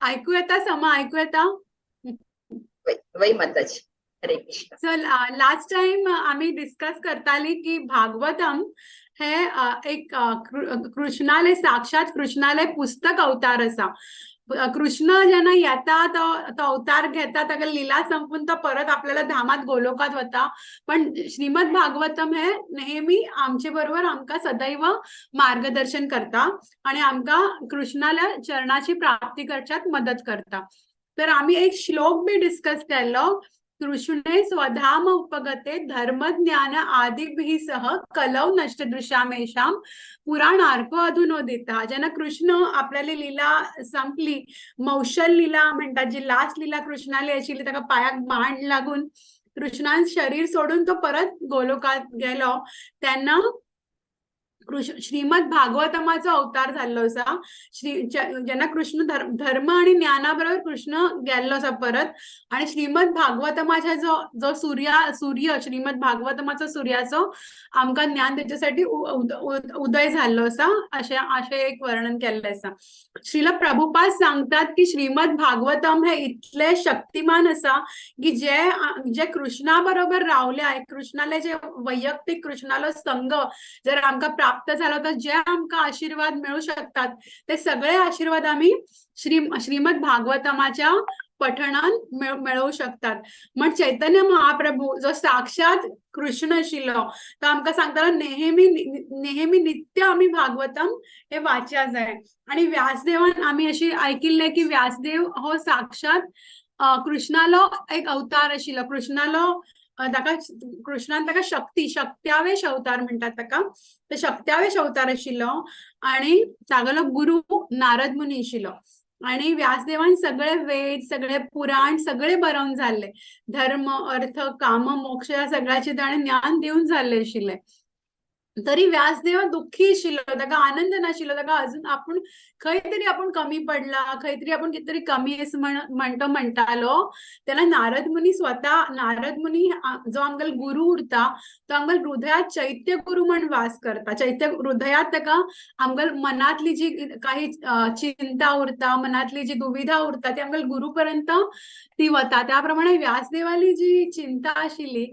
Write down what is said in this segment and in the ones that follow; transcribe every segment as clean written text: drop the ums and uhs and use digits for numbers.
आयकू येता समा, आयकू येता? वय वय माताजी, हरे कृष्ण. सो लास्ट टाइम आमी डिस्कस करताली की भागवतम हे एक कृष्णाले, साक्षात कृष्णाले पुस्तक अवतार आसा. कृष्ण जेन्ना येता तो तो अवतार घेता, ताका लीला संपून तो परत आपल्याला धामात गोलोकात वता, पण श्रीमद भागवतम हे नेहमी आमचे बरोबर आमकां सदैव मार्गदर्शन करता आणि आमकां कृष्णाल्या चरणाची प्राप्ती करच्यात मदत करता. तर आमी एक श्लोक बी डिस्कस केल्लो, कृष्णे स्वधाम उपगते धर्मज्ञान आदिभिः सह कलौ नष्टदृशामेषां पुराणार्क अधुनोदिता. जेन्ना कृष्ण आपल्याली लीला संपली, मौशल लीला म्हणटात, जी लास्ट लीला कृष्णाली आशिल्ली, ताका पांयाक बाण लागून कृष्णान शरीर सोडून तो परत गोलोकात गेलो, तेन्ना श्रीमद भागवतमाचो अवतार जाल्लो आसा. जेन्ना कृष्ण धर्म आणि ज्ञाना बरोबर कृष्ण गेल्लो आसा परत, आणि श्रीमद भागवतमाच्या जो जो सूर्य श्रीमद भागवतमाचो सूर्याचो आमकां ज्ञान तेच्यासाठी उदय जाल्लो आसा, अशें अशें एक वर्णन केल्लें आसा. श्रील प्रभुपाद सांगतात की श्रीमद भागवतम हे इतले शक्तिमान आसा की जे जे कृष्णा बरोबर रावले, कृष्णाले जे वैयक्तिक कृष्णालो संग जर आमकां प्राप्त जालो तर जे आमकां आशीर्वाद मेळू शकतात ते सगळे आशीर्वाद आमी श्रीमद भागवतमाच्या पठणान मेळोवं शकतात. म्हण चैतन्य महाप्रभू जो साक्षात कृष्ण आशिल्लो तो आमकां सांगतालो नेहमी नेहमी नित्य आमी भागवतम हे वाच्या जाय. आणि व्यासदेवान आमी अशी आयकिल्लें की व्यासदेव हो साक्षात कृष्णालो एक अवतार आशिल्लो. कृष्णालो ताका कृष्णान ताका शक्ती, शक्त्यावेश अवतार म्हणटात ताका, ते शक्त्यावेश अवतार आशिल्लो आणि तागेलो गुरु नारद मुनी आशिल्लो. आणि व्यासदेवान सगळे वेद, सगळे पुराण सगळे बरोवन जाल्ले, धर्म, अर्थ, काम, मोक्ष ह्या सगळ्याचे ताणें ज्ञान दिवन जाल्ले आशिल्ले. तरी व्यासदेव दुःखी आशिल्लो, ताका आनंद नाशिल्लो, ताका अजून आपूण खंय तरी आपूण कमी पडला, खंय तरी आपूण कितें तरी कमी आसा म्हण तो म्हणटालो. तेन्ना नारद मुनी स्वता, नारद मुनी जो आमगेलो गुरु उरता तो आमगेलो हृदयात चैत्य गुरु म्हण वास करता. चैत्य हृदयात ताका आमगेलो मनांतली जी काही चिंता उरता, मनांतली जी दुविधा उरता ती आमगेलो गुरु पर्यंत ती वता. त्या प्रमाणे व्यासदेवाली जी चिंता आशिल्ली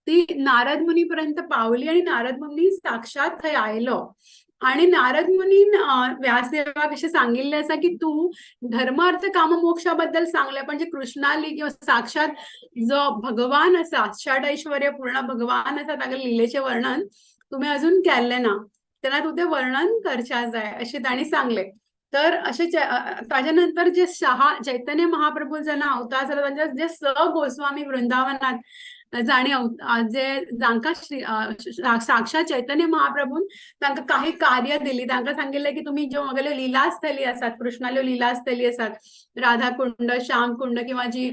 ती नारद मुनी पर्यंत पावली आणि नारद मुनी साक्षात थंय आयलो. आणि नारद मुनीन व्यासदेवाक अशें सांगिल्लें आसा की तूं धर्म, अर्थ, काम, मोक्षा बद्दल सांगलें, पण जे कृष्णाली किंवा साक्षात जो भगवान आसा, षड ऐश्वर्य पूर्ण भगवान आसा, तागेले लिलेचें वर्णन तुवें अजून केल्लें ना, तेन्ना तूं तें वर्णन करच्या जाय अशें तांणी सांगलें. तर अशें ताज्या नंतर जे शहा चैतन्य महाप्रभू जेन्ना अवतार जालो, तांच्या जे स गोस्वामी वृंदावनात जाणी जे जांकां साक्षात चैतन्य महाप्रभून तांकां काही कार्य दिली, तांकां सांगिल्लें की तुमी ज्यो म्हगेल्यो लिलास्थली आसात, कृष्णाल्यो लिलास्थली आसात, राधाकुंड, श्यामकुंड किंवा जी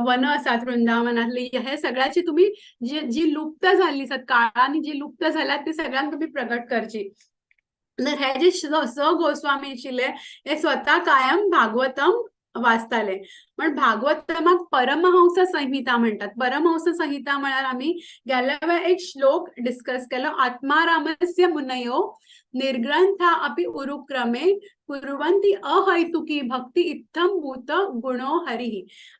वन आसात वृंदावनातली, हे सगळ्याची तुमी जी जी लुप्त जाल्ली आसात, काळांनी जी लुप्त जाल्यात ती सगळ्यांक तुमी प्रगट करची. तर हे जे स गोस्वामी आशिल्ले हे स्वता कायम भागवतम वाचताले. पण भागवतमाक परमहंस संहिता म्हणटात. परमहंस संहिता म्हळ्यार आमी गेल्या वेळार एक श्लोक डिस्कस केलो, आत्मारामस्य मुनयो निर्ग्रंथा अपि उरुक्रमे कुर्वन्ति अहैतुकी भक्ती इत्थम भूत गुणो हरिः.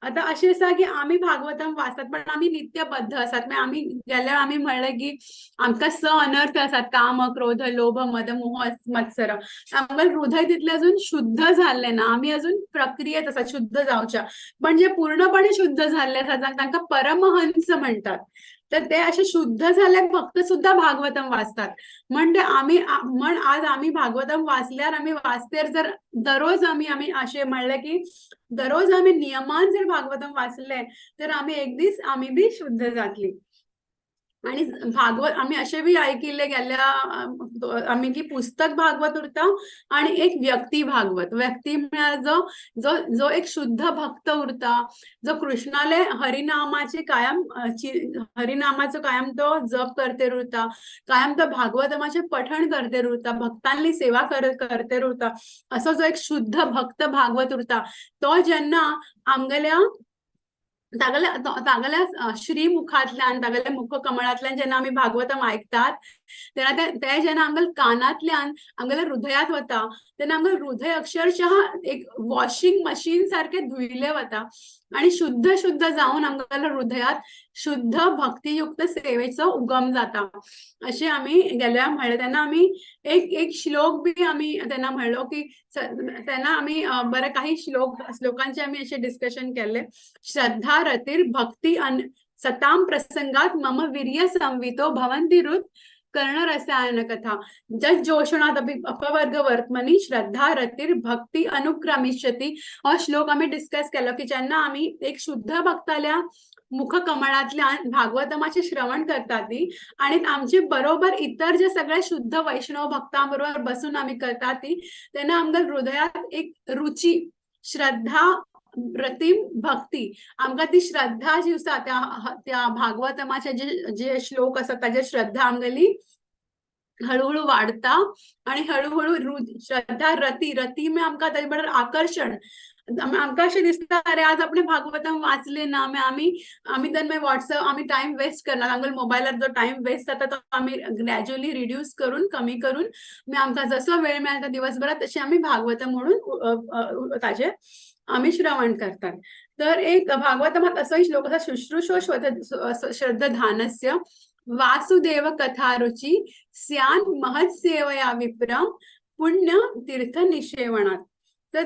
आता अशें आसा की आमी भागवतम वाचतात पण आमी नित्यबद्ध आसात. मागीर आमी गेल्यार आमी म्हणलें की आमकां स अनर्थ आसात, काम, क्रोध, लोभ, मद, मोह, मत्सर. आमकां हृदय तितलें अजून शुद्ध जाल्लें ना, आमी अजून प्रक्रियेत आसात शुद्ध जावच्या. पण जे पूर्णपणे शुद्ध जाल्ले आसात तांकां परमहंस म्हणटात. तर ते अशे शुद्ध जाल्ले भक्त सुद्धा भागवतम वाचतात. म्हणजे आमी म्हण आज आमी भागवतम वाचल्यार आमी वाचतेर जर दररोज आमी आमी अशें म्हणलें की दररोज आमी नियमान जर भागवतम वाचलें तर आमी एक दीस आमी बी शुद्ध जातली. आणि भागवत आमी अशें बी आयकिल्लें गेल्ल्या आमी की पुस्तक भागवत उरता आणि एक व्यक्ती भागवत. व्यक्ती म्हळ्यार जो जो जो एक शुद्ध भक्त उरता, जो कृष्णाले हरिनामाचे कायम हरिनामाचो कायम तो जप करतेर उरता, कायम तो भागवतमाचे पठण करतेर उरता, भक्तांली सेवा करतेर उरता, असो जो एक शुद्ध भक्त भागवत उरता तो जेन्ना आमगेल्या तागेल्या तागेल्या श्रीमुखांतल्यान तागेल्या मुखकमळांतल्यान जेन्ना आमी भागवतम आयकतात तेन्ना ते जेन्ना आमकां कानांतल्यान आमगेल्या हृदयांत वता तेन्ना आमकां हृदय अक्षरशः एक वॉशिंग मशीन सारकें धुयलें वता आणि शुद्ध शुद्ध जावन आमकां हृदयांत शुद्ध भक्तियुक्त सेवेचो उगम जाता अशें आमी गेल्या म्हणलें. तेन्ना आमी एक एक श्लोक बी आमी तेन्ना म्हणलो की तेन्ना आमी बरे काही श्लोकांचे आमी अशें डिस्कशन केल्लें. श्रद्धा रतीर भक्ती सताम प्रसंगात मम वीर्य संवितो भवंती रुत कर्ण रसायन कथा जज जोषणात अपवर्ग वर्तमनी श्रद्धा रतीर भक्ती अनुक्रमिष्यती. हो श्लोक आमी डिस्कस केलो की जेन्ना आमी एक शुद्ध भक्ताल्या मुख कमळांतल्यान भागवतमाचे श्रवण करता ती आणि आमचे बरोबर इतर जे सगळे शुद्ध वैष्णव भक्तां बरोबर बसून आमी करता ती तेन्ना आमकां हृदयात एक रुची श्रद्धा रतीम भक्ती आमकां ती श्रद्धा जी आसा त्या त्या भागवतमाचे जे जे श्लोक आसा ताजे श्रद्धा आमगेली हळूहळू वाडता आणि हळूहळू श्रद्धा रती रती म्हळ्यार आमकां ताजे बरोबर आकर्शण. आमकां अशें दिसता अरे आज आपणे भागवतम वाचलें ना, आमी आमी तर मागीर वॉट्सएप आमी टायम वेस्ट करना, आमगेल्या मोबायलार जो टायम वेस्ट जाता तो आमी ग्रॅज्युअली रिड्यूस करून कमी करून मागीर आमकां जसो वेळ मेळटा दिवसभरात तशें आमी भागवतम म्हणून ताजें आमी श्रवण करतात. तर एक भागवतमात असोय श्लोक आसा, शुश्रूषो श्रद्धानस्य वासुदेव कथारुची स्यान महत्सेवया विप्रम पुण्य तीर्थ निषेवणात. तर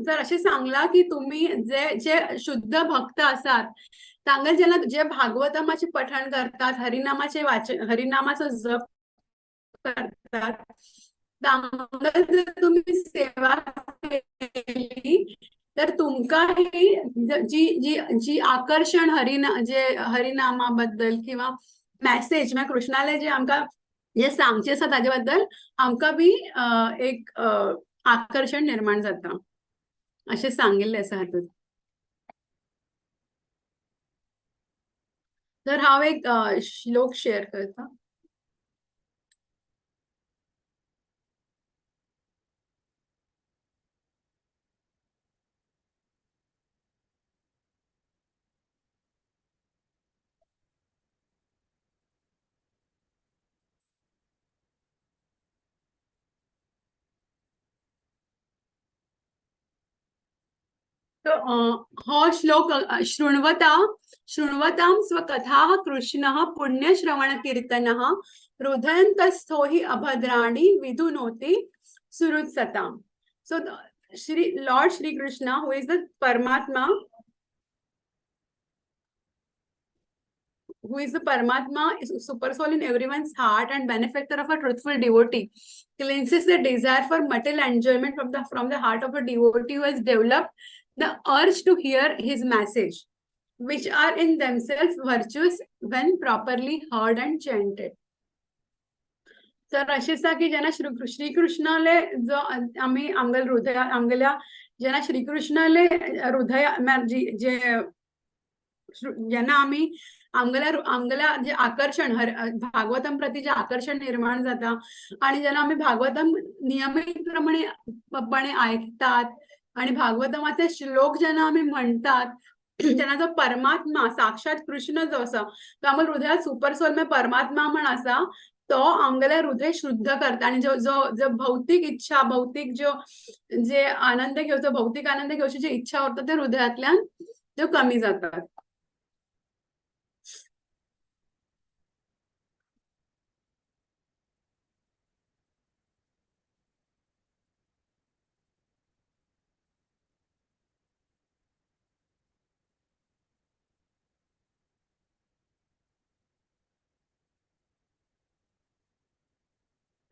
जर अशें सांगलां की तुमी जे जे शुद्ध भक्त आसात तांकां जेन्ना जे भागवतमाचें पठण करतात, हरिनामाचें वाचन, हरिनामाचो जप करतात, तांकां जर तुमी सेवा केली तर तुमकां ही जी जी जी आकर्शण हरिना जे हरिनामा बद्दल किंवा मॅसेज म्हळ्यार कृष्णाले जे आमकां जे सांगचें आसा ताजे बद्दल आमकां बी एक आकर्शण निर्माण जाता अशें सांगिल्लें आसा हातूंत. तर हांव एक श्लोक शेअर करता. हो श्लोक शृण्वता शृण्वतां स्वकथाः कृष्णः पुण्यश्रवण कीर्तनः हृदयन्तस्थो हि अभद्राणि विधुनोति सुहृत्सताम्. So Shri Lord Shri Krishna who is the Paramatma, who is the Paramatma, is super soul in everyone's heart and benefactor of a truthful devotee, cleanses the desire for material enjoyment from the heart of a devotee who has developed the urge to hear his message, which are in themselves virtues when properly heard and chanted. तर अशें आसा की जेन्ना श्रीकृष्णाले जो आमी आमगेल्या हृदय आमगेल्या जेन्ना श्रीकृष्णाले हृदय जे जेन्ना आमी आमगेल्या आमगेल्या जे आकर्शण भागवतम प्रती जे आकर्शण निर्माण जाता आणि जेन्ना आमी भागवतम नियमित प्रमाणे आयकतात आणि भागवतमाचे श्लोक जेन्ना आमी म्हणटात तेन्ना जो परमात्मा साक्षात कृष्ण जो आसा तो आमच्या हृदयात सुपर सोल म्हळ्यार परमात्मा म्हण आसा तो आमगेल्या हृदय शुद्ध करता आणि जो जो जो भौतिक इच्छा भौतिक जो जे आनंद घेवचो भौतिक आनंद घेवची जी इच्छा उरता ते हृदयांतल्यान त्यो कमी जातात.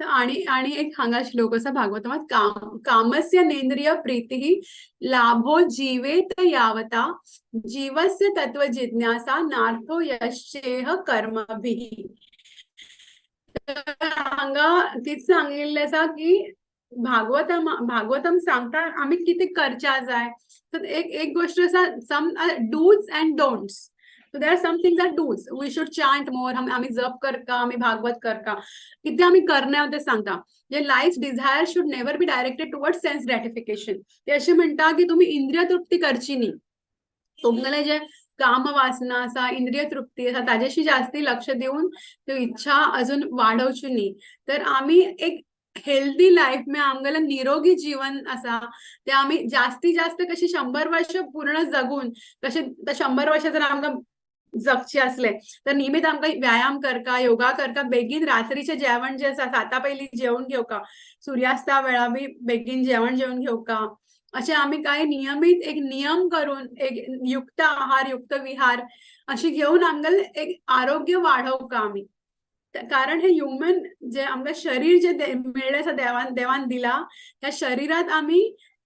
आणि आणि एक हांगा श्लोक आसा भागवतमात, कामस्य नेंद्रिय प्रीतिः लाभो जीवेत यावता जीवस्य तत्व जिज्ञासा नार्थो यश्चेह कर्मभिः. हांगा कितें सांगिल्लें आसा की भागवतम भागवतम सांगता आमी कितें करच्या जाय. तर एक एक गोश्ट आसा, some dos and don'ts. So there are some things that do's. We should chant more. आम्ही जप करता, आम्ही भागवत करता, किती आम्ही करण्या ते सांगता. जे life desire should never be directed toward sense gratification. ते अशें म्हणटा की तुम्ही इंद्रिय तृप्ती करची न्ही. तुमगेले जे कामवासना आसा, इंद्रिय तृप्ती आसा ताजेशी जास्ती लक्ष दिवन त्यो इच्छा अजून वाडोवच्यो न्ही. तर आमी एक हेल्दी लायफ म्हळ्यार आमगेलें निरोगी जीवन आसा ते आमी जास्ती जास्त कशी 100 वर्ष पूर्ण जगून कशें 100 वर्षां जर आमकां जगचे असले तर नियमित आमकां व्यायाम करका, योगा करका, बेगीन रात्रीचें जेवण जें आसा 7 पयलीं जेवण घेवका, सुर्यास्ता वेळा बी बेगीन जेवण जेवन घेवका. अशें आमी कांय नियमीत एक नियम करून एक युक्त आहार, युक्त विहार अशी घेवन आमगेलें एक आरोग्य वाडोवका आमी. कारण हे ह्युमन जे आमकां शरीर जे मेळ्ळें आसा देवान देवान दिला, त्या शरीरात आमी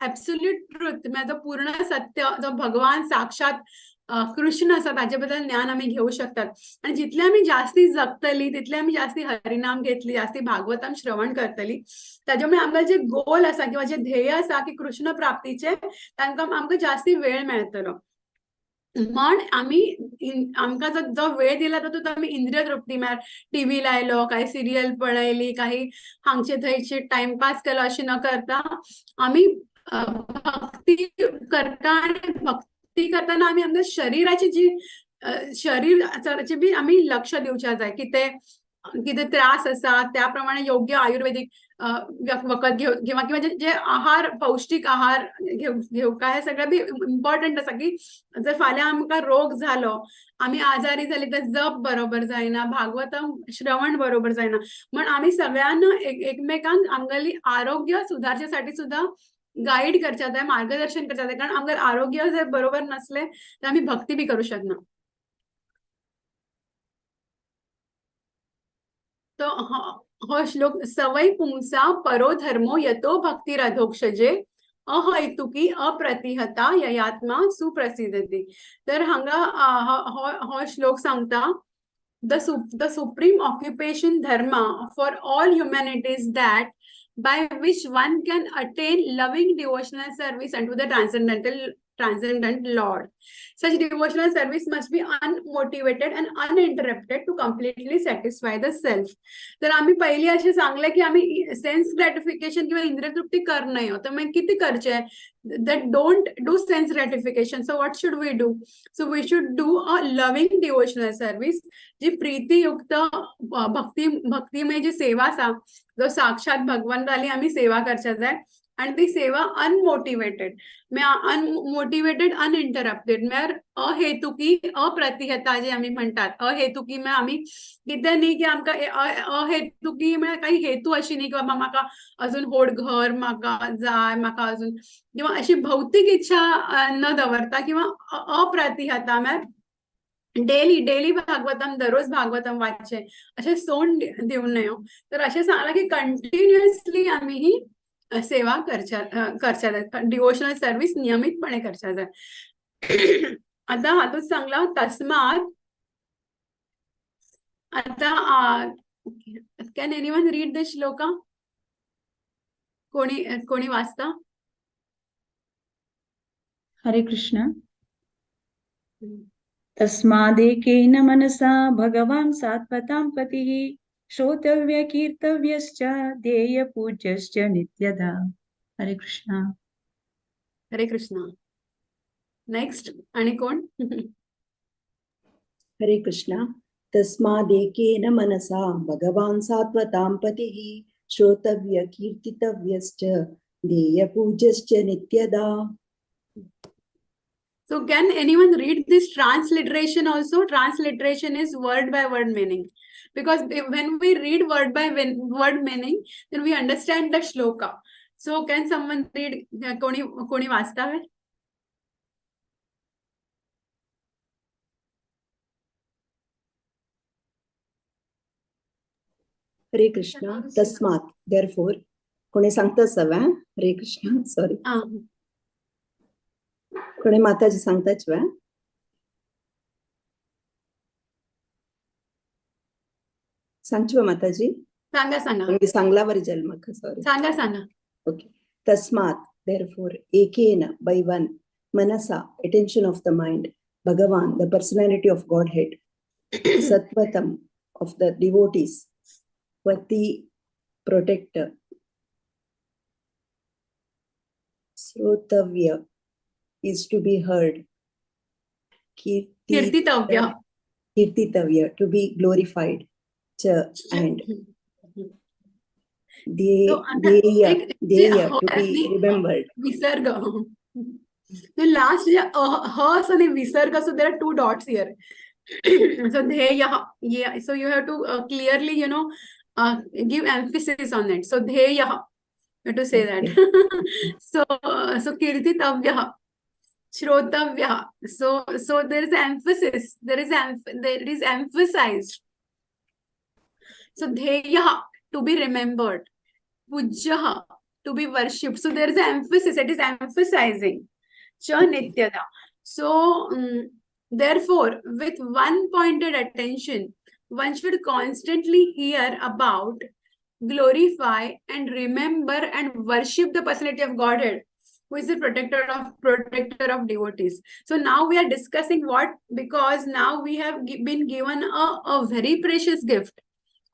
एब्सोल्यूट ट्रुथ म्हळ्यार जो पूर्ण सत्य जो भगवान साक्षात कृष्ण आसा ताजे बद्दल ज्ञान आमी घेवं शकतात. आनी जितले आमी जास्ती जगतली तितले आमी जास्ती हरिनाम घेतली, जास्ती भागवतम श्रवण करतली, ताजे मुळे आमकां जे गोल आसा किंवा जे ध्येय आसा की कृष्ण प्राप्तीचे तांकां आमकां जास्ती वेळ मेळटलो. म्हण आमी आमकां जो वेळ दिला तातूंत आमी इंद्रिय तृप्ती म्हळ्यार टीव्ही लायलो, काही सिरियल पळयली, काही हांगचे थंयचे टायमपास केलो अशें न करता आमी भक्ती करता. आनी भक्ती करतना आमी आमच्या शरीराची जी शरीराचे बी आमी लक्ष दिवचें जाय की ते कितें त्रास आसा त्या प्रमाणे योग्य आयुर्वेदीक वखद घेव किंवा किंवा जे आहार पौष्टीक आहार घेवका, हे सगळें बी इम्पॉर्टंट आसा की जर फाल्यां आमकां रोग जालो, आमी आजारी जाली तर जप बरोबर जायना, भागवतम श्रवण बरोबर जायना. म्हण आमी सगळ्यांना एकमेकांक आमगेली आरोग्य सुधारचे साठी सुद्दां गाईड करच्या जाय, मार्गदर्शन करच्या जाय. कारण आमगेलें आरोग्य जर बरोबर नसलें तर आमी भक्ती बी करूं शकना. तो हो श्लोक सवै पुंसा परो धर्मो यतो भक्तिरधोक्षजे अहैतुकी अप्रतिहता ययात्मा सुप्रसिद्धती. तर हांगा हो श्लोक सांगता the supreme occupation dharma for all humanity is that by which one can attain loving devotional service unto the transcendent Lord. Such devotional service must be unmotivated and uninterrupted to completely satisfy the self. तर आम्ही पहिले असे सांगले की आम्ही sense gratification किंवा इंद्रियतृप्ती करणे, तर मग किती करचे, that don't do sense gratification. So what should we do? So we should do a loving devotional service, जी प्रीतियुक्त भक्ती भक्तिमय जी सेवा आसा, जो साक्षात भगवंताली आम्ही सेवा करच्या जाय. आणि ती सेवा अनमोटिवेटेड अनमोटिवेटेड अनइंटरप्टेड म्हळ्यार अहेतुकी अप्रतिहता जे आमी म्हणटात. अहेतुकी म्हळ्यार आमी कितें न्ही की आमकां अहेतुकी म्हळ्यार काही हेतू अशी न्ही की बाबा म्हाका अजून व्हड घर म्हाका जाय, म्हाका अजून किंवा अशी भौतीक इच्छा न दवरता किंवा अप्रतिहता म्हळ्यार डेली डेली भागवतम, दररोज भागवतम वाचचे अशें सोड दिवन न्हय. तर अशें सांगलां की कंटिन्युअसली आमी ही सेवा करच्या करच्या डिवोशनल सर्व्हिस नियमितपणे करच्या जाय. आता हातूंत सांगला तस्मात. आता can anyone read the shloka? कोणी कोणी वाचता? हरे कृष्ण. तस्मादेकेन मनसा भगवान सात्वतां पतिः श्रोतव्य कीर्तव्यश्च ध्येय पूज्यश्च नित्यदा. हरे कृष्णा. हरे कृष्णा. नेक्स्ट आणि कोण? हरे कृष्णा. तस्मादेकेन मनसा भगवान सात्वतां पतिः श्रोतव्य कीर्तितव्यश्च ध्येय पूज्यश्च नित्यदा. So can anyone read this transliteration also? Transliteration is word by word meaning. Because when we read word by word meaning, then we understand the shloka. So can someone read? कोणी कोणी वाचता है? हरे कृष्णा. तस्मात therefore. कोणी सांगता सवा? हरे Krishna. Sorry, कोणी माताजी सांगताच वा? सांगची माताजी? सांगा सांगा. सांगला बरी जाल म्हाका, सॉरी. सांगा सांगा. ओके. तस्मात therefore एकेन by one manasa attention of the mind Bhagavan the personality of Godhead satvatam of the devotees pati protector shrotavya is to be heard, kirtitavya कीर्तितव्य. Kirtitavya, to be glorified, cha, and So, आता dheya, एक dheya, to be आणि remembered. विसर्ग. Last जे ह असं नाही, विसर्ग, so there are two dots here. So ध्येय, yeah, so you have to clearly give emphasis on it. So ध्येय, you have to say that. So कीर्तितव्यः, श्रोतव्यः. So there is emphasis, there is emphasized. So ध्येयः, to be remembered, पूज्यः, to be worshipped. So there is an emphasis, it is emphasizing. Cha nityada. So therefore, with one pointed attention, one should constantly hear about, glorify and remember and worship the personality of Godhead, who is the protector of devotees. So now we are discussing what, because now we have been given a very precious gift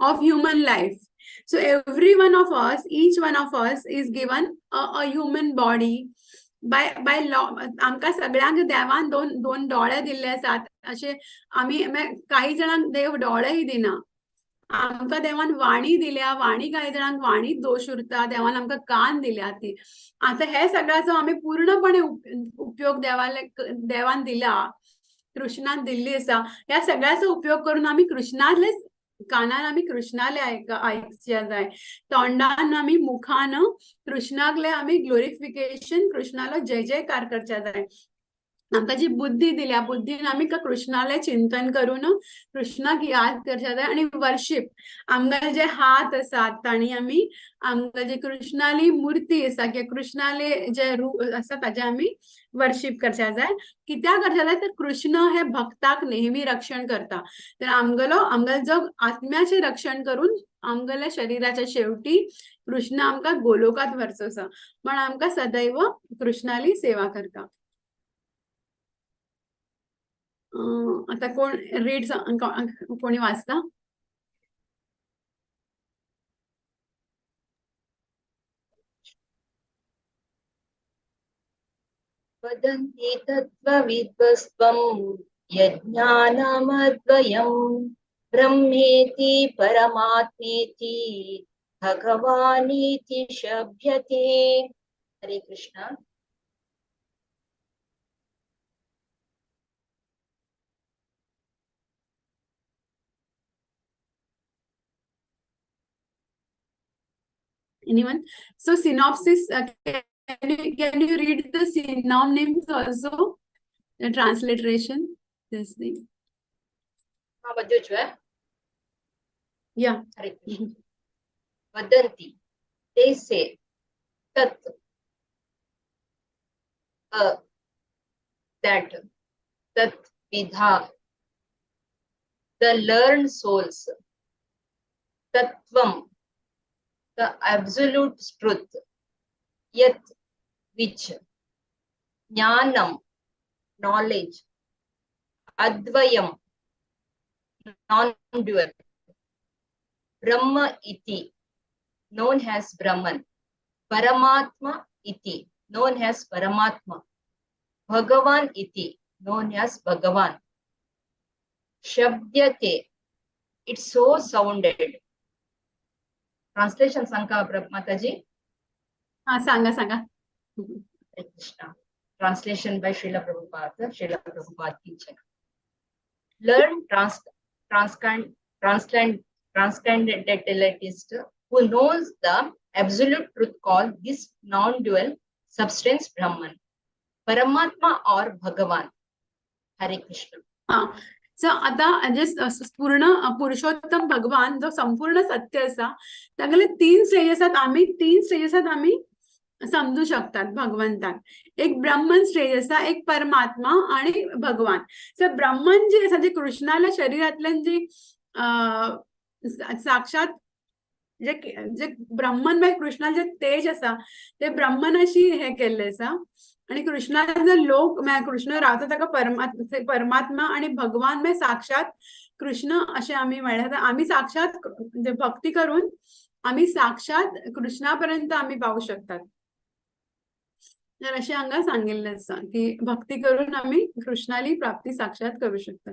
of human life. So every one of us, each one of us is given a human body by law. आमकां सगळ्यांक देवान दोन दोन डोळे दिल्ले आसात. अशे आमी काही जाणांक देव डोळेय दिना. आमकां देवान वाणी दिल्या, वाणी काही जाणांक वाणी दोश उरता, देवान आमकां कान दिल्या. ती आतां हे सगळ्याचो आमी पूर्णपणे उपयोग देवान दिला, कृष्णान दिल्ली आसा. ह्या सगळ्याचो उपयोग करून आमी कृष्णालेच कानान आमी कृष्णाले आयकच्या जाय, तोंडान आमी मुखान कृष्णाकले आमी ग्लोरिफिकेशन, कृष्णालो जय जयकार करच्या जाय. आमकां जी बुद्धी दिल्या, बुद्धीन आमी कृष्णाले चिंतन करून कृष्णाक याद करच्या जाय आणि वर्शिप. आमकां जे हात आसात ताणी आमी आमकां जे कृष्णाली मूर्ती आसा किंवा कृष्णाले जे रूप आसा ताजे आमी वर्शिप करच्या जाय. कित्याक करच्या जाय तर कृष्ण हे भक्ताक नेहमी रक्षण करता. तर आमगेलो जो आत्म्याचें रक्षण करून आमगेल्या शरीराच्या शेवटी कृष्ण आमकां गोलोकात व्हरचो आसा, पण आमकां सदैव कृष्णाली सेवा करता. आता कोण रीड, कोणी वाचता? वदन्ति तत्त्वविद्वस्त्वं यज्ञानमद्वयं ब्रह्मेति परमात्मेति भगवानीति शभ्यते. हरे Krishna. Anyone? So synopsis, can you read the synonyms also? The transliteration, this thing. हाँ, બધું જ, Yeah. Hare Krishna. Vadanti, they say, tat, that, tat vidha, the learned souls, tattvam, the absolute truth, yet which, jnanam, knowledge, advayam, non-dual, Brahma iti, known as Brahman, Paramatma iti, known as Paramatma, Bhagavan iti, known as Bhagavan. Shabdyate, it so sounded. Translation Sanka Mataji. हा, सांगा सांगा. Hare Krishna. Translation by Srila Prabhupada, Srila Prabhupada teaching. Learn transcendentalist who knows the absolute truth called this non-dual substance Brahman, Paramatma or Bhagavan. Hare Krishna. हा, so आता जे पूर्ण पुरुषोत्तम भगवान जो संपूर्ण सत्य आसा तागेले तीन स्टेजेस आसात. आमी तीन स्टेजेसात आमी समजू शकतात भगवंताक. एक ब्रह्मन स्टेज आसा, एक परमात्मा आणि भगवान. सो ब्रह्मन जे आसा, जे कृष्णाल्या शरीरांतल्यान जी साक्षात जे जे ब्रह्मन बाय कृष्णाले जे तेज आसा ते ब्रह्मनाशी हे केल्ले आसा. आणि कृष्णाचो लोक म्हळ्यार कृष्ण रावता ताका परमात्मा आणि भगवान म्हळ्यार साक्षात कृष्ण अशें आमी म्हळ्यार आमी साक्षात भक्ती करून आमी साक्षात कृष्णा पर्यंत आमी पावूं शकतात. तर अशें हांगा सांगिल्लें आसा की भक्ती करून आमी कृष्णाली प्राप्ती साक्षात करू शकता.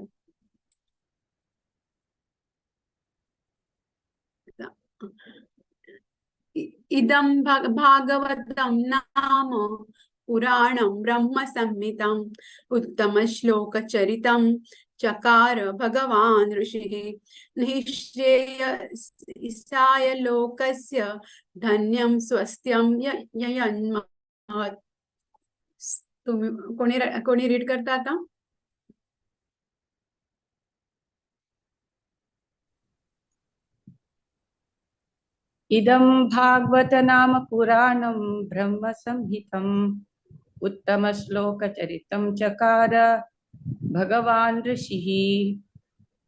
इदं भागवतं नाम पुराणं ब्रह्मसंहितम् उत्तमश्लोकचरितं चकार भगवान ऋषिः निःश्रेयसाय लोकस्य धन्यं स्वस्त्यं ययन्महत्. तुम्ही कोणी कोणी रीड करता आता? इदं भागवत नाम पुराणं ब्रह्मसंहितम् उत्तमश्लोकचरितं चकार भगवान ऋषिः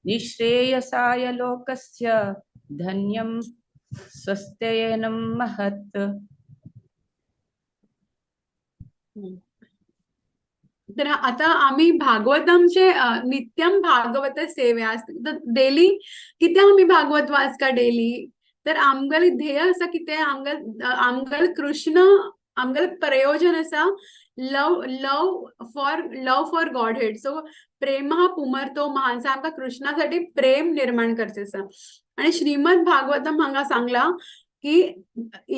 निःश्रेयसाय लोकस्य धन्यं स्वस्त्ययनं महत्. तर आता आम्ही भागवतमचे नित्यम भागवत सेव्या डेली कित्याक आमी भागवत वाचका डेली? तर आमगेलें ध्येय आसा कितें? आमगेलें कृष्ण आमगेलें प्रयोजन आसा love love for love for Godhead. So प्रेम हा पुमर्तो महान, आमकां कृष्णासाठी प्रेम निर्माण करचें आसा. आनी श्रीमद भागवतम हांगा सांगलां की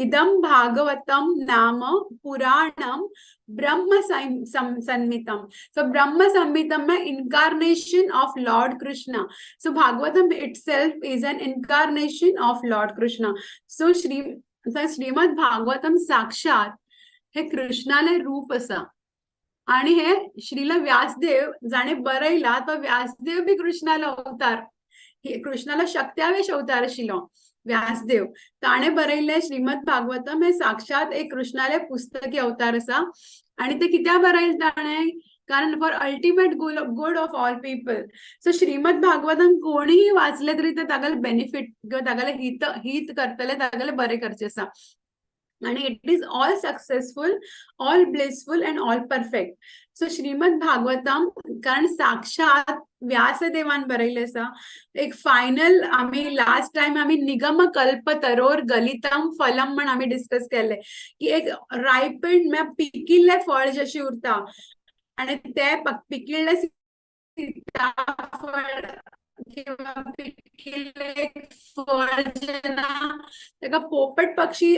इदं भागवतम नाम पुराणम ब्रह्म संहितम. सो ब्रह्म संहितम में incarnation of Lord Krishna. So Bhagavatam itself is an incarnation of Lord Krishna. So Shrimad Bhagavatam साक्षात हे कृष्णाले रूप आसा आणि हे श्रील व्यासदेव जाणे बरयला तो व्यासदेव बी कृष्णालो अवतार, कृष्णाला शक्त्यावेश अवतार आशिल्लो व्यासदेव, ताणे बरयल्लें श्रीमद भागवतम हे साक्षात एक कृष्णाले पुस्तकी अवतार आसा. आणि ते कित्याक बरयलें ताणे? कारण for ultimate good of all people. So Shrimad Bhagavatam कोणीय वाचले तरी ते तागेले बेनिफिट किंवा तागेले हित हित करतले, तागेले बरें करचें आसा. आणि it is all successful, all blissful and all perfect. So Shrimad Bhagavatam कारण साक्षात व्यासदेवान बरयलें आसा. एक फायनल आमी लास्ट टायम आमी निगम कल्प तरोर गलितम फलम म्हण आमी डिस्कस केल्ले की एक रायपेंड म्हळ्यार पिकिल्लें फळ जशें उरता आनी तें पिकिल्लें सीताफळ किंवा पिकिल्लें फळ जेन्ना ताका पोपट पक्षी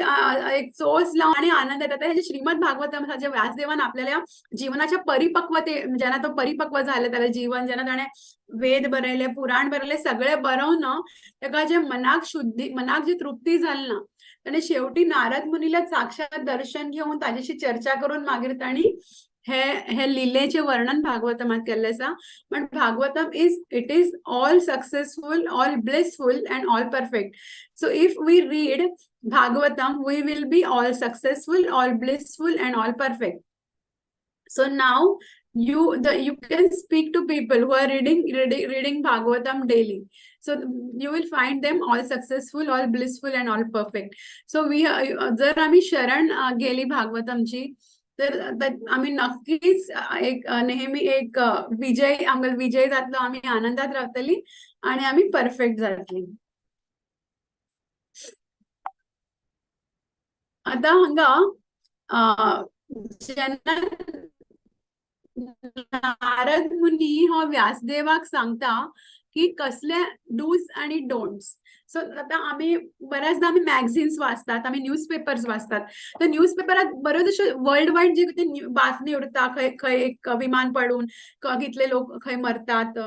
एक चोच लावन आनी आनंद येता. हेजें श्रीमद भागवतम आसा जें व्यासदेवान आपल्याला जीवनाच्या परिपक्वते जेन्ना तो परिपक्व जालें ताजें जीवन, जेन्ना ताणें वेद बरयले, पुराण बरयले, सगळें बरोवन ताका जें मनाक शुद्धी, मनाक जी तृप्ती जाली ना, ताणें शेवटी नारद मुनीला साक्षात दर्शन घेवन ताजेशी चर्चा करून मागीर ताणी हे हे लिलेचें वर्णन भागवतमात केल्लें आसा. पण Bhagavatam is it is all successful, all blissful and all perfect. So if we read Bhagavatam we will be all successful, all blissful and all perfect. So now you can speak to people who are reading Bhagavatam daily. So you will find them all successful, all blissful and all perfect. So we जर आमी शरण गेली भागवतमची तर आमी नक्कीच एक नेहमी एक विजय, आमकां विजय जातलो, आमी आनंदात रावतली आनी आमी परफेक्ट जातली. आतां हांगा जेन्ना नारद मुनी हो व्यासदेवाक सांगता की कसले डूज आणि डोंट्स. सो आतां आमी बऱ्याचदा आमी मॅगझिन्स वाचतात, आमी न्यूजपेपर्स वाचतात. तर न्यूजपेपरात बऱ्योच अश्यो वर्ल्ड वायड जे कितें बातमी उरता, खंय खंय एक विमान पडून कितले लोक खंय मरतात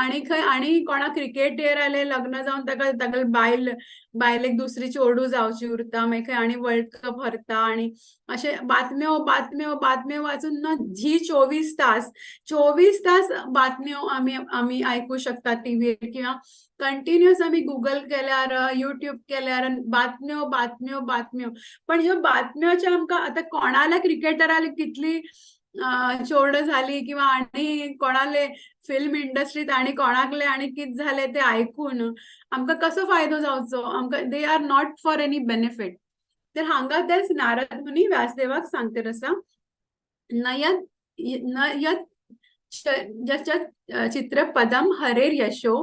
आनी खंय आनी कोणा क्रिकेटर आले लग्न जावन ताका तागेले बायल बायलेक दुसरी चेडूं जावची उरता, मागीर खंय आनी वर्ल्ड कप हरता आनी अशें बातम्यो बातम्यो बातम्यो वाचून ना जी 24 तास 24 तास बातम्यो आमी आमी आयकूं शकतात टीव्हीर किंवा कंटिन्युअस आमी गुगल केल्यार, युट्यूब केल्यार बातम्यो बातम्यो बातम्यो. पण ह्यो बातम्योचे आमकां आतां कोणाल्या क्रिकेटराक कितली चोड झाली किंवा आनी कोणाले फिल्म इंडस्ट्रीत आनी कोणाकले आनी कितें जालें तें आयकून आमकां कसो फायदो जावचो? आमकां they are not for any benefit. तर हांगा तेच नारद मुनी व्यासदेवाक सांगतात आसा, नयत नयत चित्रपदम हरेर यशो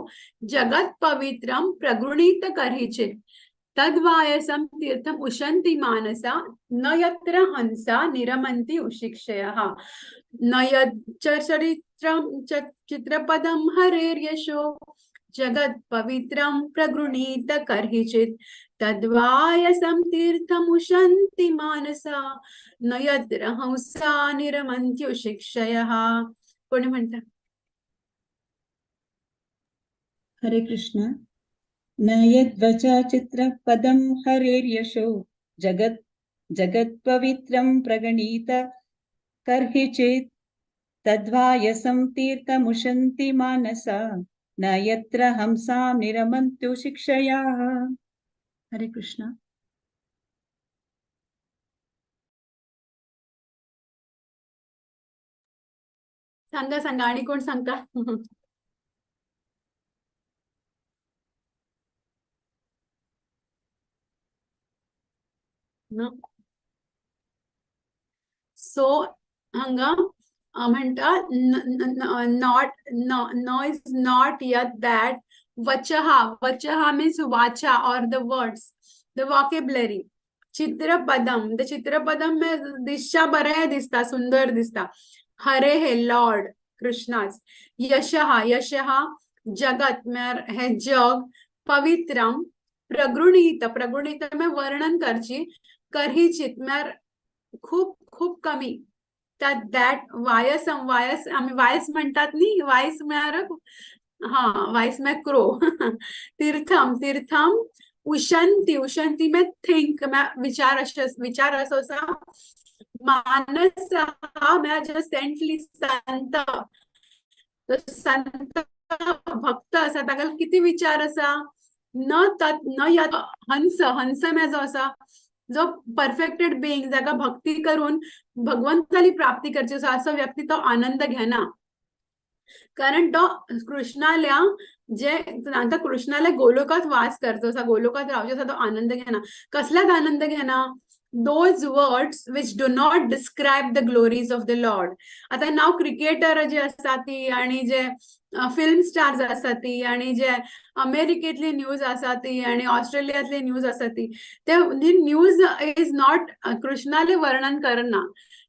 जगत पवित्रम प्रगृणीत कर्हिचित. तद्वायसं तीर्थम उशंती मानसा न यत्र हंसा निरमंती उशिक्षयः न यच्चरित्रं चित्रपदं हरेर्यशो जगत् पवित्रं प्रगृणीत कर्हिचित् तद्वायसं तीर्थम उशंती मानसा न यत्र हंसा निरमंती उशिक्षयः. कोणी म्हणता? हरे कृष्ण. न यद्वचा चित्रपदं हरेर्यशो जगत् जगत्पवित्रं प्रगणीत कर्हिचित् तद्वायसं तीर्थमुशन्ति मानसा न यत्र हंसां निरमन्तु शिक्षयाः. हरे कृष्ण. सांगा सांगा, आणि कोण सांगता? सो हांगा म्हणटा not न is not yet that वचहा, वचहा मीन्स वाचा or the words, the vocabulary. चित्रपदम, the चित्रपदम दिसच्या बरें दिसता, सुंदर दिसता. हरे हे लॉर्ड कृष्णाच. यशहा, यशहा जगत म्हळ्यार हे जग. पवित्रम प्रगृणीत, प्रगृणीत म्हळ्यार वर्णन करची. कर्हिचित म्हळ्यार खूप खूप कमी. That वायस, वायस आमी वायस म्हणटात न्ही, वायस म्हळ्यार हा वायस म्हळ्यार क्रो. तीर्थम, तीर्थम उशंती, उशंती म्हळ्यार थिंक, म्हळ्यार विचार, अशे विचार असो आसा. मानस म्हळ्यार जो सेंटली संत, संत भक्त आसा ताका किती विचार आसा. न तत् न यत् हंस, हंस म्हळ्यार जो आसा जो परफेक्टेड बिंग, जाका भक्ती करून भगवंताली प्राप्ती करची आसा, असो व्यक्ती तो आनंद घेना. कारण तो कृष्णाल्या जे आता कृष्णाल्या गोलोकात वास करचो आसा, गोलोकात रावचो आसा, तो आनंद घेना. कसल्याच आनंद घेना? Those words which do not describe the glories of the Lord. आता नाव क्रिकेटर जे आसा ती आणि जे फिल्म स्टार्स आसा ती आणि जे अमेरिकेतली न्यूज आसा ती आणि ऑस्ट्रेलियातली न्यूज आसा ती, ते न्यूज is not कृष्णाले वर्णन करना.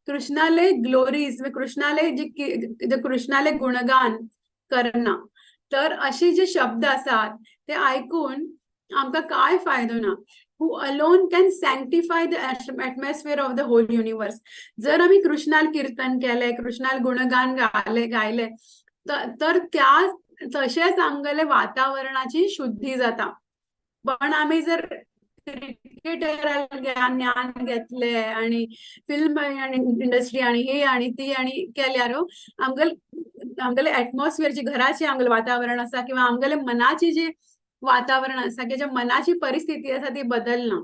कृष्णाले ग्लोरीज, कृष्णाले जे कृष्णाले गुणगान करना. तर असे जे शब्द आसात ते ऐकून आमकां काय फायदो ना. Who alone can sanctify the atmosphere of the whole universe. जर आमी कृष्णाल कीर्तन केले, कृष्णाल गुणगान गायले तर त्या तशेंच आमगेले वातावरणाची शुद्धी जाता. पण आमी जर क्रिकेटराल ज्ञान घेतले आणि फिल्म आणि इंडस्ट्री आणि हे आणि ती आणि केल्यार आमगेले आमगेले एटमॉस्फियर जी घराचे आमगेले वातावरण आसा किंवा आमगेले मनाची जी वातावरण आसा की ज्या मनाची परिस्थिती आसा ती बदलना.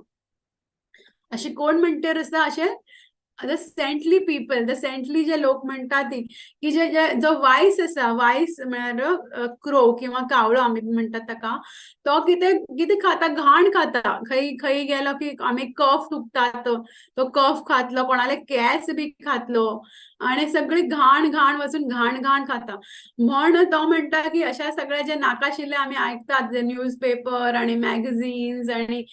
अशें कोण म्हणटर आसा, अशें the saintly people, the saintly जे लोक म्हणटा ती की जे जो वायस आसा, वायस म्हळ्यार क्रो किंवा कावळो आमी म्हणटात ताका, तो कितें कितें खाता, घाण खाता. खंय खंय गेलो की आमी कफ थुकतात, तो कफ खातलो, कोणाले केंस बी खातलो आणि सगळी घाण घाण वचून घाण घाण खाता. म्हण तो म्हणटा की अशा सगळ्या जे नाकाशिल्ले आमी आयकतात, जे न्यूज पेपर आणि मॅगझिन्स आणि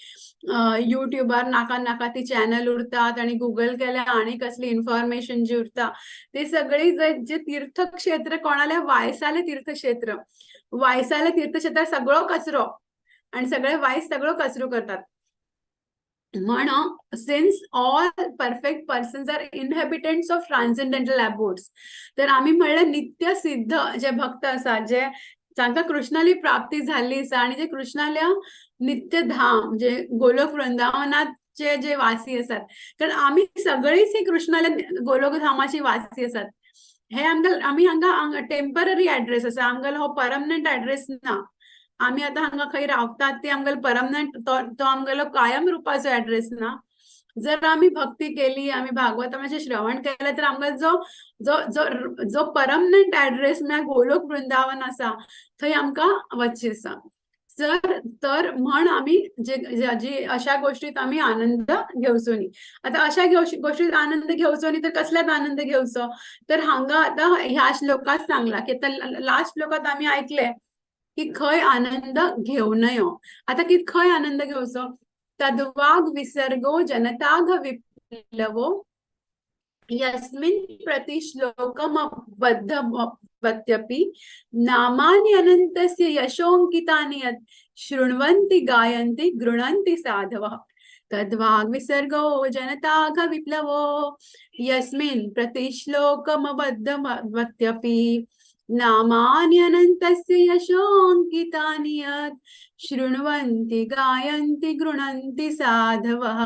युट्यूबार नाका नाका ती चॅनल उरतात आणि गुगल केल्या आणि कसली इन्फॉर्मेशन जी उरता ते सगळी जे तीर्थक्षेत्र कोणाले वायसाले तीर्थक्षेत्र, वायसाले तीर्थक्षेत्र सगळो कचरो आणि सगळे वायस सगळो कचरो करतात. म्हण since all perfect persons are inhabitants of transcendental abodes, तर आमी म्हणलें नित्य सिद्ध जे भक्त आसा, जे जांकां कृष्णाली प्राप्ती जाल्ली आसा आणि जे कृष्णाल्या नित्य धाम जे गोलोक वृंदावनाचे जे वासी आसात, कारण आमी सगळीच ही कृष्णाल्या गोलोक धामाची वासी आसात. हे आमकां आमी हांगा टेम्पररी एड्रेस आसा, आमगेलो हो परमनंट एड्रेस ना. आमी आतां हांगा खंय रावतात ते आमगेलो परमनंट तो आमगेलो कायम रुपाचो एड्रेस ना. जर आमी भक्ती केली, आमी भागवताचें श्रवण केलें तर आमकां जो जो जो जो परमनंट एड्रेस म्हळ्यार गोलोक वृंदावन आसा थंय आमकां वचचें आसा. जर तर म्हण आमी जे जी अशा गोष्टीत आमी आनंद घेवचो न्ही. आतां अशा गोष्टीत आनंद घेवचो न्ही तर कसल्यात आनंद घेवचो? तर हांगा आतां ह्या श्लोकांत सांगला की आतां लास्ट श्लोकांत आमी आयकले की खंय आनंद घेवं नयो. आतां की खंय आनंद घेवचो? तद्वाग विसर्गो जनताघ विप्लवो यस्मिन् प्रतिश्लोकमबद्धवत्यपि नामानि अनन्तस्य यशोऽङ्कितानि यत् शृण्वन्ति गायन्ति गृह्णन्ति साधवः. तद्वाग् विसर्गो जनताघ विप्लवो यस्मिन् प्रतिश्लोकमबद्धवत्यपि नामानि अनन्तस्य यशोऽङ्कितानि यत् शृण्वन्ति गायन्ति गृह्णन्ति साधवः.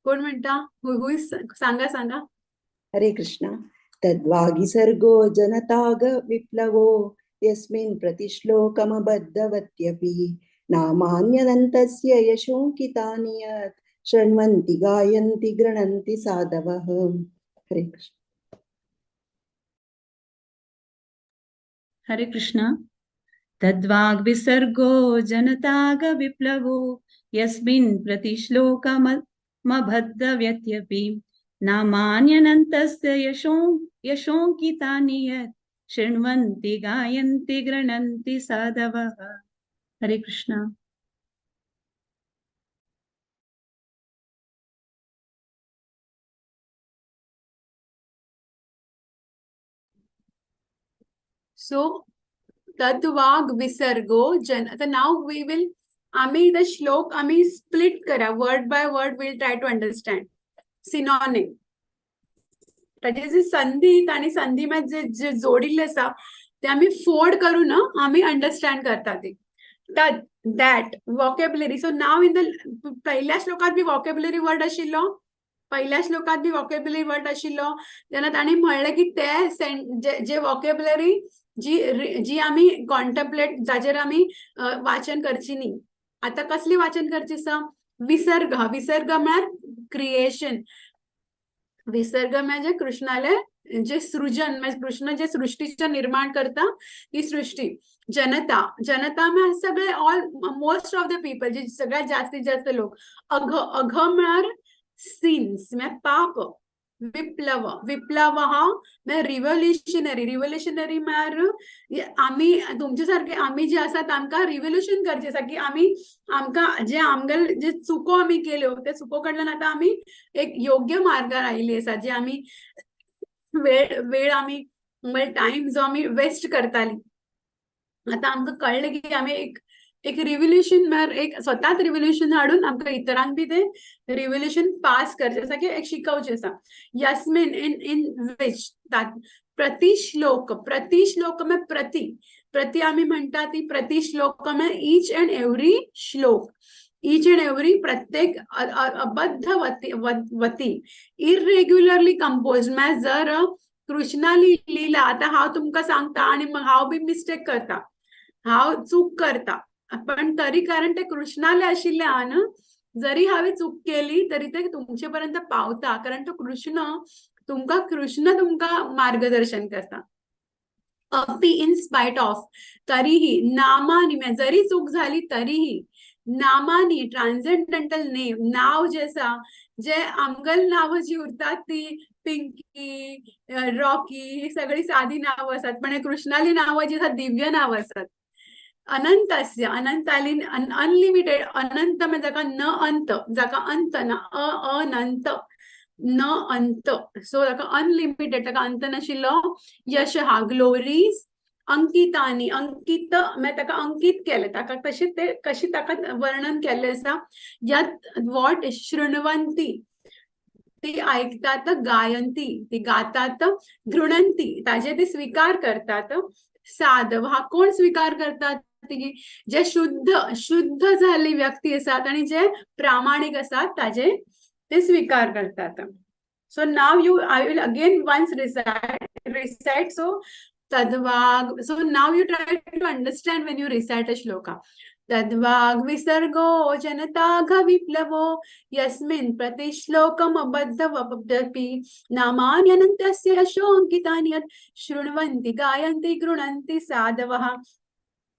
कोण म्हणता? सांगा सांगा. हरे कृष्णा. तद्वागिसर्गो जनताग विप्लवो यस्मिन् प्रतिश्लोकमबद्धवत्यपि नामान्यनन्तस्य यशोऽङ्कितानि यत् शृण्वन्ति गायन्ति गृह्णन्ति साधवः. हरे कृष्ण. हरे कृष्ण. तद्वाग्विसर्गो जनताग विप्लवो यस्मिन् प्रतिश्लोकमबद्धव्यत्यपि नामान्यनन्तस्य यशोऽङ्कितानि यत् शृण्वन्ति गायन्ति गृह्णन्ति साधवः. हरे कृष्ण. सो तद्वाग विसर्गो जन. आता now we will, आम्ही the श्लोक आम्ही स्प्लिट करा, word by word will try to understand synonym. ताजे जे संधी आणि संधी मध्ये जे जोडिल्ले आसा ते आम्ही फोड करून आम्ही अंडरस्टँड करता ती. तद that vocabulary. So now in the पहिल्या श्लोकात बी वॉकेबुलरी वर्ड आशिल्लो, पहिल्या श्लोकात बी वॉकेबुलरी वर्ड आशिल्लो तेन्ना तांणी म्हणलें की ते जे वॉकेबुलरी जी जी आमी कॉन्टम्प्लेट जाचेर आमी वाचन करची न्ही. आतां कसली वाचन करची आसा? विसर्ग. विसर्ग म्हळ्यार क्रिएशन. विसर्ग म्हणजे कृष्णाले जे सृजन, म्हणजे कृष्ण जे सृष्टीचे निर्माण करता ती सृष्टी. जनता, जनता म्हळ्यार सगळे all most of the people, जे सगळ्यात जास्तीत जास्त लोक. अघ, अघ म्हळ्यार सिन्स म्हळ्यार पाप. विप्लव, विप्लव हा म्हळ्यार रिव्होल्युशनरी. रिव्होल्युशनरी म्हळ्यार आमी तुमचे सारके आमी जे आसात आमकां रिव्होल्युशन करचें आसा की आमी आमकां जे आमगेले जे चुको आमी केल्यो त्या चुको कडल्यान आतां आमी एक योग्य मार्गार आयिल्ली आसा. जे आमी वेळ वेळ आमी म्हणजे टायम जो आमी वेस्ट करताली आतां आमकां कळ्ळें की आमी एक एक रिव्होल्युशन म्हळ्यार एक स्वताच रिव्होल्युशन हाडून आमकां इतरांक बी तें रिव्होल्युशन पास करचें आसा की एक शिकोवचें आसा. यस्मिन इन इन which प्रतिश्लोक, प्रतिश्लोक म्हळ्यार प्रति, प्रति आमी म्हणटा ती प्रतिश्लोक म्हळ्यार ईच अँड एवरी श्लोक, ईच अँड एवरी प्रत्येक अबद्ध वती, वती इरेग्युलरली कंपोज. म्हळ्यार जर कृष्णाली लीला आतां हांव तुमकां सांगता आनी हांव बी मिस्टेक करता, हांव चूक करता, पण तरी कारण ते कृष्णाले आशिल्ल्यान जरी हांवें चूक केली तरी ते तुमचे पर्यंत पावता, कारण तो कृष्ण तुमकां, कृष्ण तुमकां मार्गदर्शन करता. अपी इन स्पायट ऑफ, तरीही नामानी जरी चूक झाली तरीही नामानी ट्रान्सेंडेंटल नेम, नाव जे आसा, जे आमगेल नांवां जी उरतात ती पिंकी, रॉकी, ही सगळी सादी नांवां आसात, पण कृष्णाली नांवां जी आसात दिव्य नांवां आसात. अनंतस्य, अनंताली अनलिमिटेड, अनंत म्हणजे जाका न अंत, जाका अंत ना, अनंत न अंत, सो ताका अनलिमिटेड, ताका अंत नाशिल्लो. यश हा ग्लोरीज अंकितानी, अंकित म्हळ्यार ताका अंकित केलें, ताका तशें ते कशें ताका वर्णन केल्लें आसा. यत् what शृण्वंती, ती आयकतात, गायंती ती गातात, गृणंती ताजे ते स्वीकार करतात. साधव हा कोण स्वीकार करतात? ती जे शुद्ध, शुद्ध झाल्ली व्यक्ती आसात आनी जे प्रामाणीक आसात ताजे ते स्वीकार करतात. So now you, I will again once recite. So तद्वाग, so now you try to understand when you recite a shloka. तद्वाग विसर्गो जनताघ विप्लवो यस्मिन् प्रतिश्लोकमबद्धवपि नामान्यनन्तस्य यशोऽङ्कितानि यत् शृण्वन्ति गायन्ति गृह्णन्ति साधवः.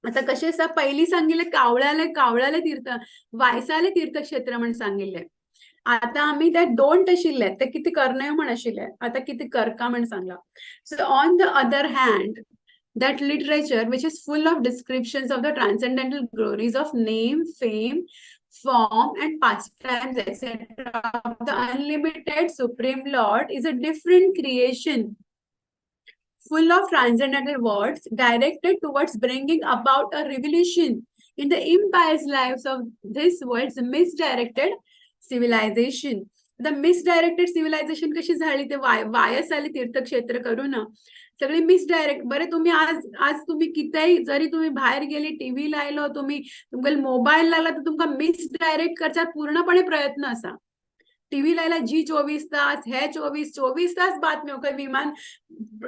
आता कशें आसा, पयलीं सांगिल्लें कावळ्याले, कावळ्याले तीर्थ, वायसाले तीर्थक्षेत्र म्हण सांगिल्लें. आतां आमी ते don't आशिल्ले ते कितें करनय म्हण आशिल्ले, आतां कितें करका म्हण सांगलां. So on the other hand, that literature which is full of descriptions of the transcendental glories of name, fame, form and pastimes, etc. of the unlimited Supreme Lord is a different creation, full of transcendental words directed towards bringing about a revolution in the impious lives of this world's misdirected civilization. The misdirected civilization कशी झाली ते voice आली तीर्थक्षेत्र करून सगळी misdirect. बरे तुम्ही आज आज तुम्ही कितेंय जरी तुम्ही भायर गेली, टीव्ही लायलो, तुम्ही तुमकां मोबायल लागला तर तुमकां मिसडायरेक्ट करच्याक पूर्णपणे प्रयत्न आसा. टीव्ही लायला जी 24 तास, हे 24 तास बातम्यो, खंय विमान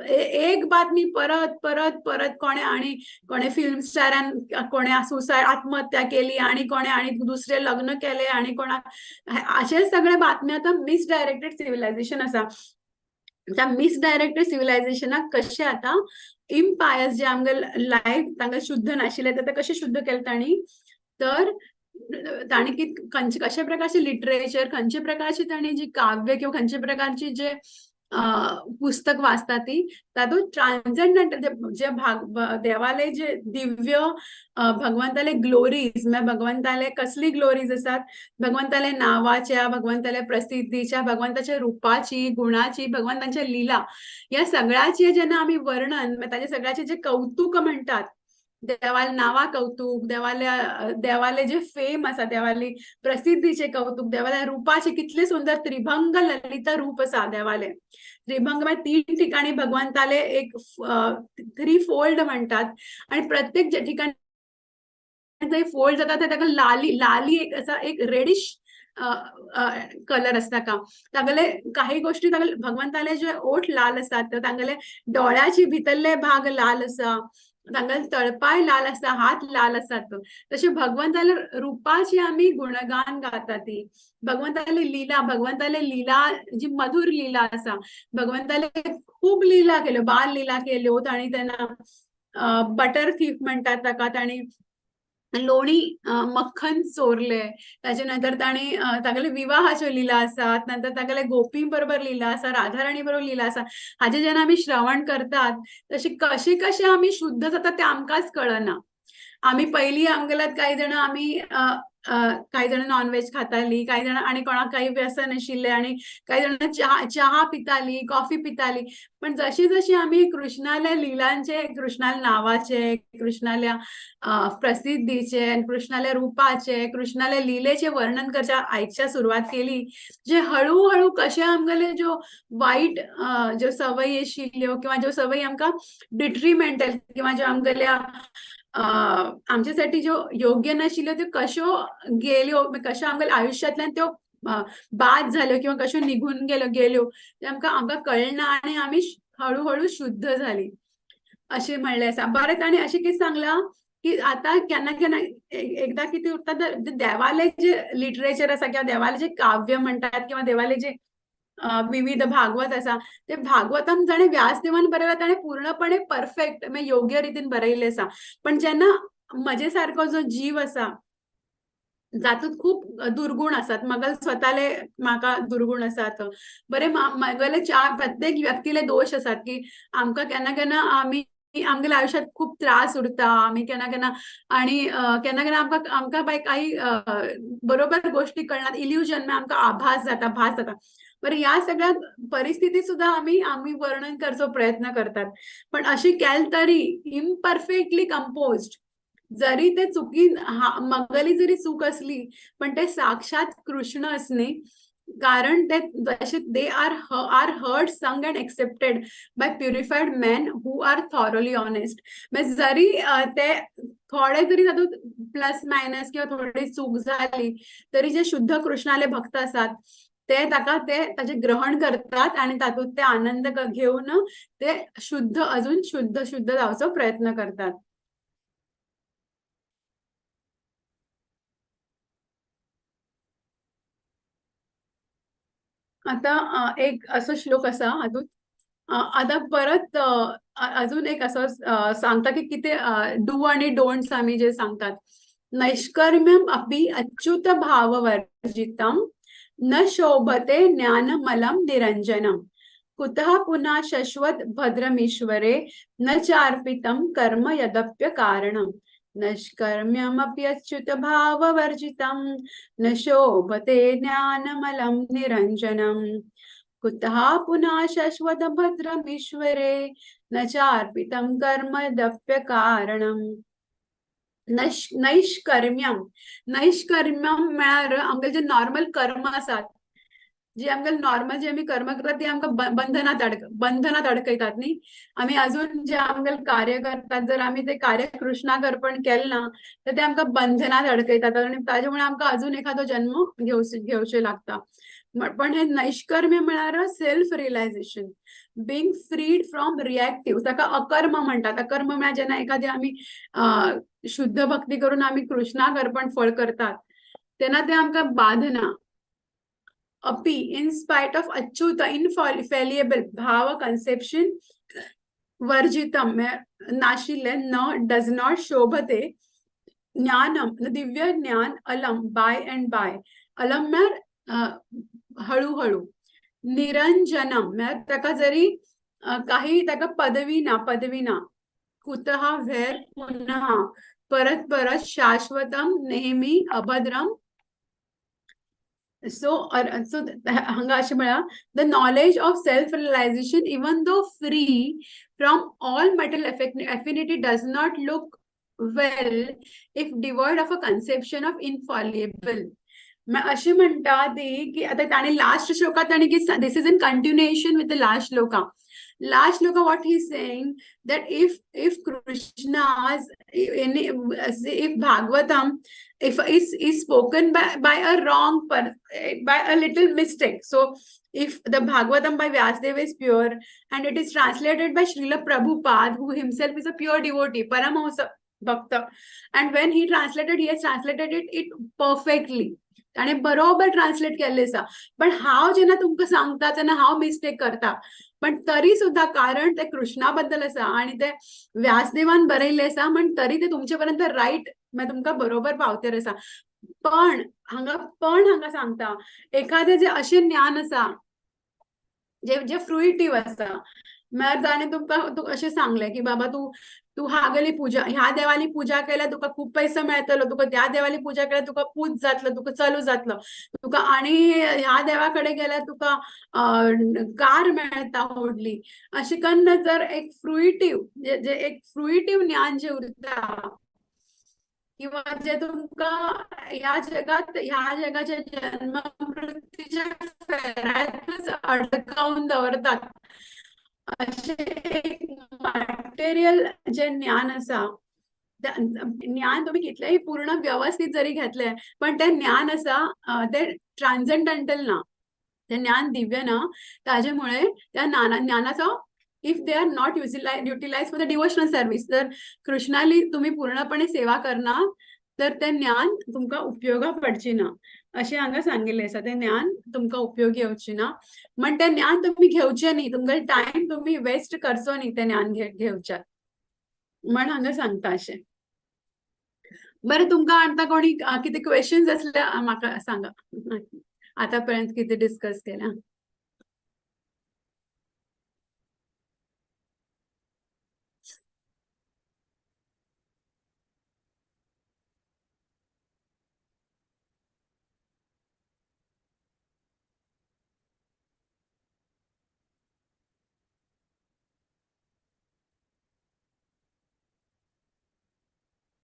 एक बातमी परत परत परत, कोणे आनी कोणे फिल्म स्टारान कोणे सुसायड आत्महत्या केली आनी कोणे आनी दुसरे लग्न केले आनी कोणा, अशे सगळे बातम्यो आतां मिसडायरेक्टेड सिविलायझेशन आसा. त्या मिसडायरेक्टेड सिविलायझेशनाक कशें आतां इम्पायस जे आमगे लायफ तांकां शुद्ध नाशिल्लें ते कशें शुद्ध केलें तांणी, तर तांणी की खंयचे कशा प्रकारचे लिटरेचर, खंयचे प्रकारची तांणी जी काव्य किंवा खंयचे प्रकारची जे पुस्तक वाचता ती तातूंत ट्रान्सेंडेंटल जे भाग देवाले जे दिव्य भगवंताले ग्लोरीज, म्हळ्यार भगवंताले कसली ग्लोरीज आसात, भगवंताले नावाच्या, भगवंताले प्रसिद्धीच्या, भगवंताच्या रुपाची, गुणाची, भगवंताच्या लीला, ह्या सगळ्याचे जेन्ना आमी वर्णन, ताचे सगळ्याचे जे कौतुक म्हणटात, देवाले नावा कौतुक, देवाले जे फेम आसा, देवाली प्रसिद्धीचे कौतुक, देवाल्या रुपाचे कितले सुंदर त्रिभंग ललिता रूप आसा देवाले. त्रिभंग म्हणजे 3 ठिकाणी भगवंताले एक 3 फोल्ड म्हणटात आणि प्रत्येक ज्या ठिकाणी थंय फोल्ड जाता ते ताका लाली लाली एक असा एक रेडिश कलर आसता का तागेले काही गोष्टी तागेले भगवंताले जे ओठ लाल आसात, तर तांगेले डोळ्याची भितरले भाग लाल आसा, तांगेले तळपाय लाल आसा, हात लाल आसात. तशें भगवंताले रुपाची आमी गुणगान गाता ती भगवंताले लीला, भगवंताले लीला जी मधुर लीला आसा, भगवंताले खूब लीला केल्यो, बाल लीला केल्यो तांणी, तेन्ना बटर थीफ म्हणटात ताका, तांणी लोणी मक्खन चोरले, ताजे नंतर तांणी तागेले विवाहाच्यो लीला आसात, नंतर तागेले गोपी बरोबर लीला आसा, राधाराणी बरोबर लीला आसा. हाजे जेन्ना आमी श्रवण करतात तशें कशें कशें आमी शुद्ध जाता तें आमकांच कळना. आमी पयलीं आमगेल्यात कांय जाणां आमी कांय जाणां नॉनव्हेज खातालीं, कांय जाणां आनी कोणाक कांय व्यसन आशिल्लें, आनी कांय जाणां चहा पितालीं, कॉफी पितालीं. पण जशी जशी आमी कृष्णाल्या लिलांचे, कृष्णाल्या नावाचे, कृष्णाल्या प्रसिद्धीचे, कृष्णाल्या रुपाचे, कृष्णाल्या लिलेचे वर्णन करच्या आयकच्या सुरवात केली, जे हळूहळू कशें आमगेले ज्यो वायट ज्यो सवयी आशिल्ल्यो किंवा ज्यो सवयी आमकां डिट्रीमेंटल किंवा ज्यो आमगेल्या आमच्यासाठी ज्यो योग्य नाशिल्ल्यो त्यो कश्यो गेल्यो, कश्यो आमगेल्या आयुश्यांतल्यान त्यो बाद झाल्यो किंवा कश्यो निघून गेल्यो ते आमकां आमकां कळना आनी आमी हळूहळू शुद्ध झाली अशें म्हणलें आसा. बरें, ताणें अशें कितें सांगलां की आतां केन्ना केन्ना एकदां कितें उरता तर देवाले जे लिटरेचर आसा किंवा देवाले जे काव्य म्हणटात किंवा देवाले जे विविध भागवत आसा ते भागवतम जाणें व्यासदेवान बरयलां ताणें पूर्णपणे परफेक्ट म्हणजे योग्य रितीन बरयल्लें आसा. पण जेन्ना म्हजे सारको जो जीव आसा जातूंत खूब दुर्गुण आसात, म्हाका स्वताले म्हाका दुर्गुण आसात, बरें म्हागेले चार प्रत्येक व्यक्तीले दोश आसात की आमकां केन्ना केन्ना आमी आमगेल्या आयुश्यात खूब त्रास उरता, आमी केन्ना केन्ना आनी केन्ना केन्ना आमकां आमकां बाय काही बरोबर गोष्टी कळनात, इल्युजन आमकां आभास जाता, भास जाता. बरें, ह्या सगळ्या परिस्थिती सुद्दां आमी आमी वर्णन करचो प्रयत्न करतात, पण अशी केल तरी इम्परफेक्टली कंपोज्ड जरी ते चुकीन मगली जरी चूक असली पण ते साक्षात कृष्ण असणे, कारण ते जशे they are heard sung and accepted by purified men who are thoroughly honest. म्हणजे जरी ते थोडे जरी तातूंत प्लस मायनस किंवा थोडी चूक झाली तरी जे शुद्ध कृष्णाले भक्त आसात ते ताका ते ताचे ग्रहण करतात आणि तातूंत ते आनंद घेवन ते शुद्ध अजून शुद्ध शुद्ध जावचो प्रयत्न करतात. आता एक असो श्लोक आसा हातूंत आता परत अजून एक असो सांगता की कितें do आनी डोंट्स आमी जे सांगतात. नैष्कर्म्यम अपि अच्युत भाववर्जितम न शोभते ज्ञानमलम निरंजनम कुतः पुनः शश्वत भद्रमीश्वरे न चार्पितम कर्म यदप्य कारणम नैष्कर्म्यमप्यच्युत भाववर्जितं न शोभते ज्ञानमलं निरञ्जनम्। कुतः पुनः शाश्वत भद्रमीश्वरे न चार्पितं कर्म दप्यकारणम्। नैष्कर्म्यम, नैष्कर्म्यम म्हळ्यार आमगेले जे नॉर्मल कर्म आसात, जे आमगेले नॉर्मल जे आमी कर्म करतात ते आमकां बंधनात अडकयतात न्ही। आमी अजून जे आमगेले कार्य करतात, जर आमी ते कार्य कृष्णाक अर्पण केलें ना तर ते आमकां बंधनात अडकयतात आनी ताजे मुळे आमकां अजून एखादो जन्म घेवचें लागता। पण हे नैष्कर्म्य म्हळ्यार self realization, being freed from reactive, ताका अकर्म म्हणटात। अकर्म म्हळ्यार जेन्ना एखादी आमी शुद्ध भक्ती करून आमी कृष्णाक अर्पण फळ करतात तेन्ना ते आमकां बादना। अपि इन स्पाइट ऑफ अच्युत इनफेलिएबल भाव कन्सेप्शन वर्जितम नाशिल्लें न डज not शोभते ज्ञानम दिव्य ज्ञान अलम बाय अँड बाय, अलम म्हळ्यार हळूहळू, निरंजनम म्हळ्यार ताका जरी काही ताका पदवी ना, पदवी ना, कुतः व्हेर पुनः परत परत, शाश्वतम नेहमी, अभद्रम। सो सो हांगा अशें म्हळ्यार the knowledge of self realization even though free from all material affinity does not look well if devoid of a conception of infallible. अशें म्हणटा ती की आतां ताणें लास्ट श्लोकांत ताणें की this is in continuation with the last shloka. Last shloka what he saying that if Krishna's if Bhagavatam if is spoken by a wrong by a little mistake, so if the Bhagavatam by Vyasadeva is pure and it is translated by Srila Prabhupada, who himself is a pure devotee, Paramahamsa Bhakta, and when he translated, he has translated it perfectly. ताणें बरोबर translate केल्लें आसा, पण हांव जेन्ना तुमकां सांगता तेन्ना हांव मिस्टेक करता, पण तरी सुद्दां कारण तें कृष्णा बद्दल आसा आनी तें व्यासदेवान बरयल्लें आसा, म्हण तरी तें तुमचे पर्यंत रायट म्हळ्यार तुमकां बरोबर पावतेर आसा। पण हांगा सांगता एखादें जें अशें ज्ञान आसा जे जे फ्रुइटीव आसा, म्हळ्यार ताणें तुमकां अशें सांगलें की बाबा तूं तूं हागेली पूजा ह्या देवाली पूजा केल्यार तुका खूब पैसो मेळटलो, तुका त्या देवाली पूजा केल्यार तुका पूत जातलो, तुका चलो जातलो, तुका आनी ह्या देवा कडेन गेल्यार तुका कार मेळटा व्हडली, अशें कन्न जर एक फ्रुइटीव जे एक फ्रुइटीव ज्ञान जें उरता किंवा जे तुमकां ह्या जगात ह्या जगाच्या जन्म मृत्यूच्या फेऱ्यांतच अडकावन दवरतात अशें एक मटेरियल जे ज्ञान आसा, ज्ञान तुमी कितलेंय पूर्ण व्यवस्थीत जरी घेतलें पण तें ज्ञान आसा तें ट्रान्सेंडेंटल ना, तें ज्ञान दिव्य ना, ताजे मुळे त्या ज्ञानाचो if they are not utilize for the devotional service, जर कृष्णाली तुमी पूर्णपणे सेवा करना तर तें ज्ञान तुमकां उपयोगाक पडचें ना अशें हांगा सांगिल्लें आसा। तें ज्ञान तुमकां उपयोगी येवचें ना, म्हण तें ज्ञान तुमी घेवचें न्ही, तुमकां टायम तुमी वेस्ट करचो न्ही तें ज्ञान घेवच्याक म्हण हांगा सांगता अशें। बरें, तुमकां आतां कोणी कितें क्वेश्चन्स आसल्यार म्हाका सांगा, आतां पर्यंत कितें डिस्कस केलां।